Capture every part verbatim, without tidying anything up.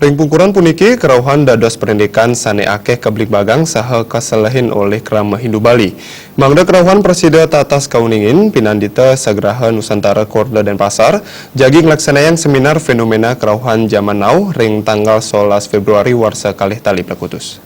Ring pungkuran puniki, kerauhan dados parindikan sane akeh kabligbagang saha kaselehin olih krama Hindu Bali. Mangda kerauhan prasida tatas kauningin, pinandita Sagraha Nusantara Korda Denpasar jagi nglaksanayang seminar fenomena kerauhan jaman now ring tanggal solas Februari warsa kalih tali plekutus.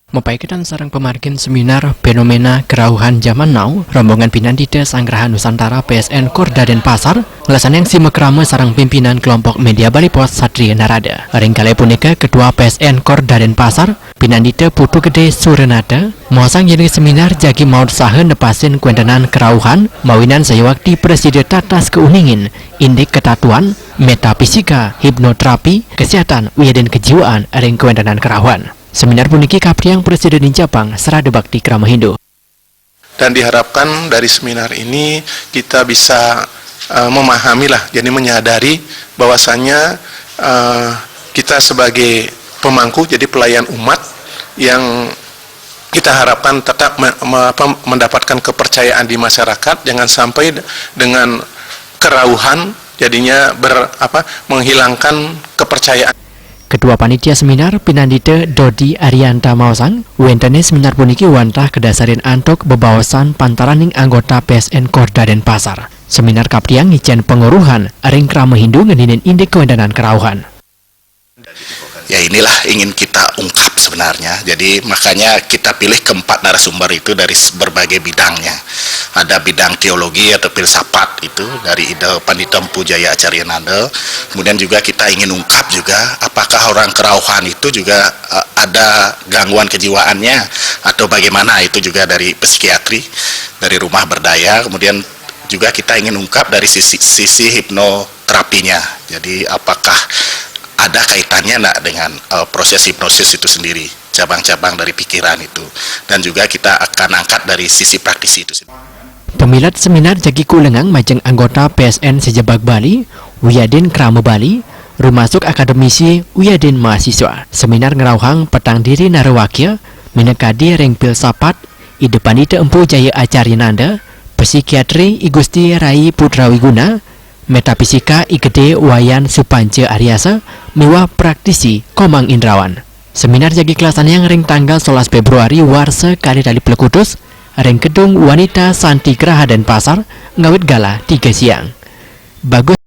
Mapaiketan sareng pamargin seminar fenomena kerauhan jaman now, rombongan pinandita Sanggraha Nusantara P S N Korda Denpasar nglasanayang simakrama sareng pimpinan kelompok media Bali Post Satria Narada. Ring kalih punika, Ketua P S N Korda Denpasar, pinandita Putu Gede Surenata, maosang yen seminar jagi maut saha nepasin kawentenan kerauhan, mawinan sayuakti prasida tatas kauningin, indik katatuan, metafisika, hipnoterapi, kesehatan, wiadin kejiwaan ring kawentenan kerauhan. Seminar puniki kaptiang prasida nincapang srada bakti krama Hindu. Dan diharapkan dari seminar ini kita bisa, eh, memahami lah, jadi menyadari bahwasanya, eh, kita sebagai pemangku, jadi pelayan umat yang kita harapkan tetap me- me- apa, mendapatkan kepercayaan di masyarakat, jangan sampai dengan kerauhan jadinya ber, apa, menghilangkan kepercayaan. Ketua Panitia Seminar pinandita Dodi Arianta maosang, wentene seminar puniki wantah kadasarin antuk bebaosan pantaraning anggota P S N Korda Denpasar. Seminar kaptiang ngicen panguruhan ring krama Hindu ngeninin indik kawentenan kerauhan. Ya, inilah ingin kita ungkap sebenarnya. Jadi makanya kita pilih keempat narasumber itu dari s- berbagai bidangnya. Ada bidang teologi atau filsafat itu dari Ida Pandita Empu Jaya Acaryananda. Kemudian juga kita ingin ungkap juga apakah orang kerauhan itu juga, eh, ada gangguan kejiwaannya atau bagaimana, itu juga dari psikiatri, dari Rumah Berdaya. Kemudian juga kita ingin ungkap dari sisi, sisi hipnoterapinya. Jadi apakah ada kaitannya enggak dengan, eh, proses hipnosis itu sendiri, cabang-cabang dari pikiran itu. Dan juga kita akan angkat dari sisi praktisi itu sendiri. Pamilet seminar jagi kulengang majeng anggota P S N sejebag Bali, wiadin krama Bali, rumasuk akademisi, wiadin mahasiswa. Seminar ngrauhang petang diri narawakya, minakadi ring filsafat, Ida Pandita Empu Jaya Acaryananda, psikiatri, I Gusti Rai Putra Wiguna, metafisika, I Gede Wayan Supanca Aryasa, miwah praktisi Komang Indrawan. Seminar jagi kalasanayang ring tanggal solas Februari warsa kalih tali plekutus ring Gedung Wanita Santi Graha Denpasar ngawit galah tiga siang. Bagus